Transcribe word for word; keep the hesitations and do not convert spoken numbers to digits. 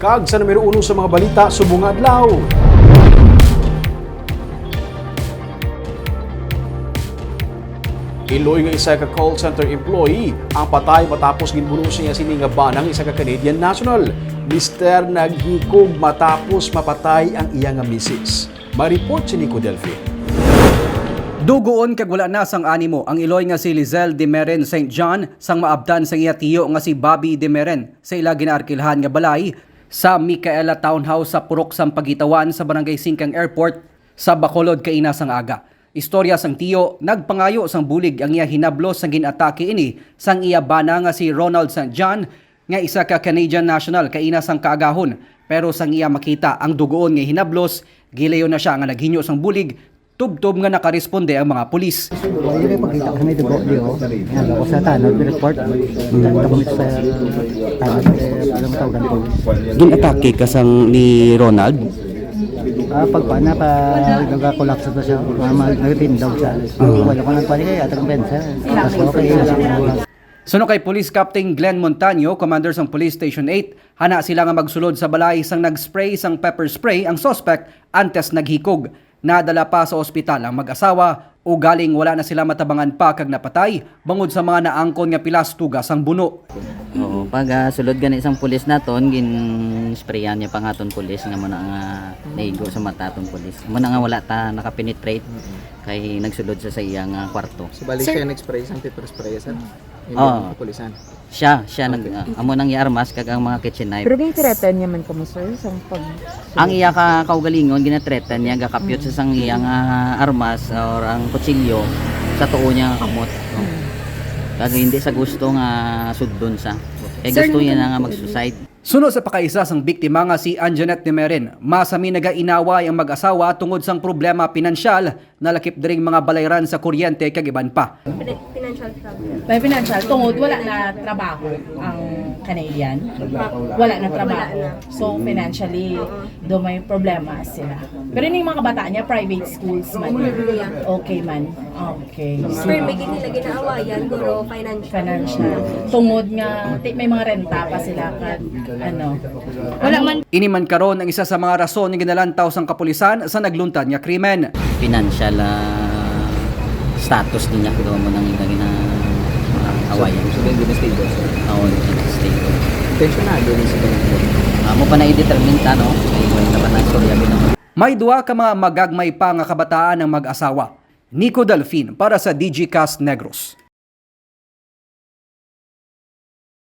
Kag sa numero uno sa mga balita subong nga adlaw. Iloy nga isa ka call center employee ang patay matapos ginbuno siya sini nga bana nga isa ka Canadian national. Mister naghikog matapos mapatay ang iya nga misis. May report si Nico Delphi. Dugoon kag wala na sang animo ang iloy nga si Lizelle Demeren Saint John sang maabtan sang iya tiyo nga si Bobby Demeren sa ila ginaarkilhan nga balay sa Micaela Townhouse sa Purok sang Pagitawan sa Barangay Singkang Airport sa Bacolod kaina sang aga. Istorya sang tiyo, nagpangayo sang bulig ang iya hinablos sang gin-atake ini sang iya bana nga si Ronald Saint John, nga isa ka Canadian national kaina sang kaagahon, pero sang iya makita ang dugoon nga hinablos, gilayon na sia nga naghinyo sang bulig, tubtob nga nakaresponde ang mga pulis. Wala may pagkita kasi may dugo, di, oh. Yan, ako sa tanod, may report. Tanod kami sa tanod, eh, alam mo, tawag ang pulis. Ginatake ka sang ni Ronald? Ah, pag kuwan na, pag nag-collapse na siya, mama, nagtindog siya. Ah. Wala ko nang kuwan, kaya atang pensa. Tapos ako kaya sa Suno kay Police Captain Glenn Montaño, commander sang Police Station eight, hana sila nga magsulod sa balay sang nag-spray sang pepper spray ang suspect antes naghikog. Nadala pa sa ospital ang mag-asawa, ugaling wala na sila matabangan pa kag napatay bangod sa mga naangkon nga pilas tuga sang buno. Oo, pag, ah, sulod gani sang pulis naton, gin-sprayan niya pa nga aton pulis nga muna nga naigo sa mata aton pulis. Muna nga wala ta nakapenetrate kay nagsulod sa sa iya nga kwarto. So, bali Sir, siya nag-spray sang pepper spray, sir? Hindi Oo. Ang kapulisan. Siya, siya nag, Okay. Ah, amo nang iya armas kag ang mga kitchen knife. Pero gin-threaten niya man kamo, sir, sa pag- Ang iya ka kaugalingon, gina-threaten niya, gakapyot sa sang iya nga armas or ang kutsilyo sa tuo niya nga kamot, no? Mm. Kag hindi sa gusto nga sudlon sa. Eh, Sir, gusto niya nung na nga mag-suicide. Suno sa pakaisa sang biktima nga si Anjanette Demeren, masami nagainaway ang mag-asawa tungod sang problema pinansyal, nalakip diring mga balayran sa kuryente kag iban pa. Pina-, financial problem. May financial, tungod wala na trabaho ang Canadian. Wala na trabaho. Wala na. So, financially, do may problema sila. Pero yung mga kabataan niya, private schools man. Yeah. Okay man. Okay. Pero may gini lagi na awayan, guro, financial. Financial. Tungod nga, ti-, may mga renta pa sila, kag, ano. Wala man. Ini man karon ang isa sa mga rason nga ginalantaw sang kapulisan sa nagluntad nga krimen. Financial, ah, status niya, do mo nang ina gina, ah, awayan. So, may gina-stable, sir? Oo, stable. Pensionado ni sa ganito? Amo pa na i-determine ta, no? Kay wala na pa na istorya, ginawa. May duha ka mga magagmay pa nga kabataan ang mag-asawa. Nico Delfin para sa Digicast Negros.